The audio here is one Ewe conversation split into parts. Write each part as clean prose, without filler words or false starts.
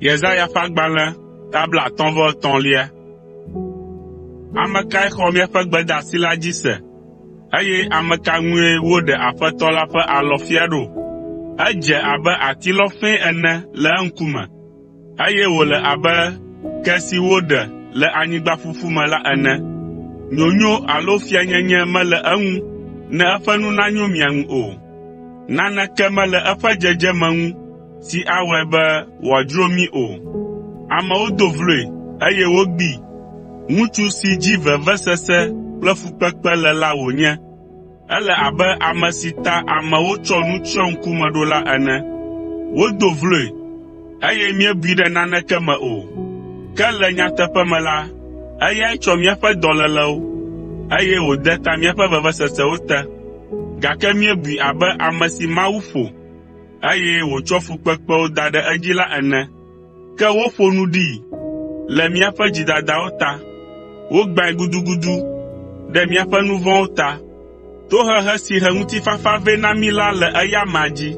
Yesaya ƒe agbalẽ ta 53. Ame kae xɔ míaƒe gbedeasi la dzi se, eye ame ka ŋue woɖe Aƒetɔ la ƒe alɔ fia ɖo? Edze abe atilɔ fɛ̃ ene le eŋkume, eye wòle abe ke si woɖe le anyigba ƒuƒu me la ene. Nyonyo alo fianyenye mele eŋu ne eƒe nu nanyo mia ŋu o. Naneke mele eƒe dzedzeme ŋu si awɔe be wòadzro mí o. Amewo do vloe, eye wogbee. Ŋutsu si dzi vevesese kple fukpekpe le la wònye. Ele abe ame si ta amewo tsɔ nu tsyɔ ŋkume ɖo la ene. Wodo vloe, eye míebui ɖe naneke me o. Ke le nyateƒe me la, eyae tsɔ míaƒe dɔlélewo, eye wòde ta míaƒe vevesesewo te. Gake míebui abe ame si Mawu ƒo, eye wòtsɔ fukpekpewo da ɖe edzi la ene. Ke woƒo nu ɖee le míaƒe dzidadawo ta, wogbãe gudugudu ɖe míaƒe nu vɔ̃wo ta. Tohehe si he ŋutifafa vɛ na mí la le eya amea dzi,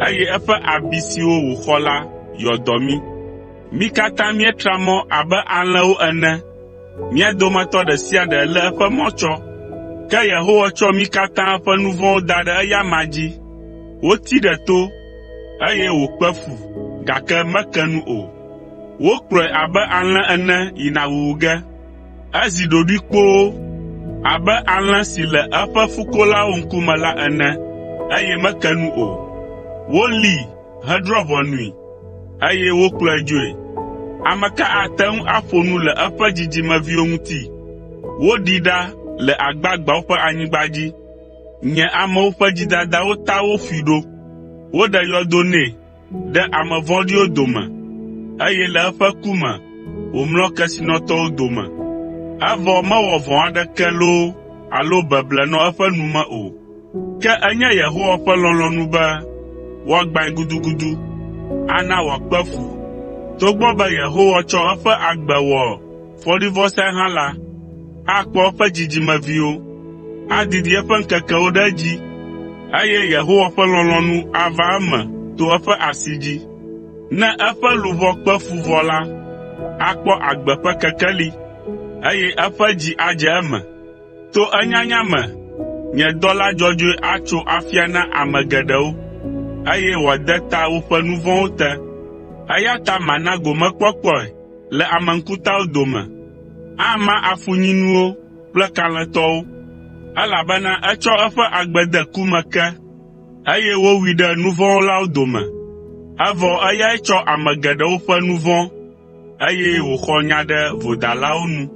eye eƒe abi siwo wòxɔ la yɔ dɔ mí. Mí katã míetra mɔ abe alẽwo ene, mía dometɔ ɖe sia ɖe lé eƒe mɔ tsɔ, ke Yehowa tsɔ mí katã ƒe nu vɔ̃wo da ɖe eya amea dzi. Wotee ɖe to, eye wòkpe fu, gake meke nu o. Wokplɔe abe alẽ ene yina wuwu ge. Ezi ɖoɖoe kpoo abe alẽ si le eƒe fukolawo ŋkume la ene, eye meke nu o. Wolée hedrɔ̃ ʋɔnui, eye wokplɔe dzoe. Ame ka ate ŋu aƒo nu le eƒe dzidzimeviwo ŋuti? Woɖee ɖa le agbagbeawo ƒe anyigba dzi. Nye amewo ƒe dzidadawo ta woƒoe ɖo. Woɖe yɔdo nɛ ɖe ame vɔ̃ɖiwo dome, eye le eƒe ku me wòmlɔ kesinɔtɔwo dome, evɔ mewɔ vɔ̃ aɖeke loo alo beble nɔ eƒe nu me o. Ke enye Yehowa ƒe lɔlɔ̃nu be woagbãe gudugudu, ana wòakpe fu. Togbɔ be Yehowa tsɔ eƒe agbe wɔ fɔɖivɔsae hã la, akpɔ eƒe dzidzimeviwo, adidi eƒe ŋkekewo ɖe edzi, eye Yehowa ƒe lɔlɔ̃nu ava eme to eƒe asi dzi. Ne eƒe luʋɔ kpe fu vɔ la, akpɔ agbe ƒe kekeli, eye eƒe dzi adze eme. To enyanya me, nye dɔla dzɔdzɔe atso afia na ame geɖewo, eye wòade ta woƒe nu vɔ̃wo te. Eya ta mana gomekpɔkpɔe le ame ŋkutawo dome, ama afunyinuwo kple kalẽtɔwo, elabena etsɔ eƒe agbe de ku me ke, eye wowui ɖe nu vɔ̃ wɔlawo dome, evɔ eyae tsɔ ame geɖewo ƒe nu vɔ̃, eye wòxɔ nya ɖe vodalawo nu.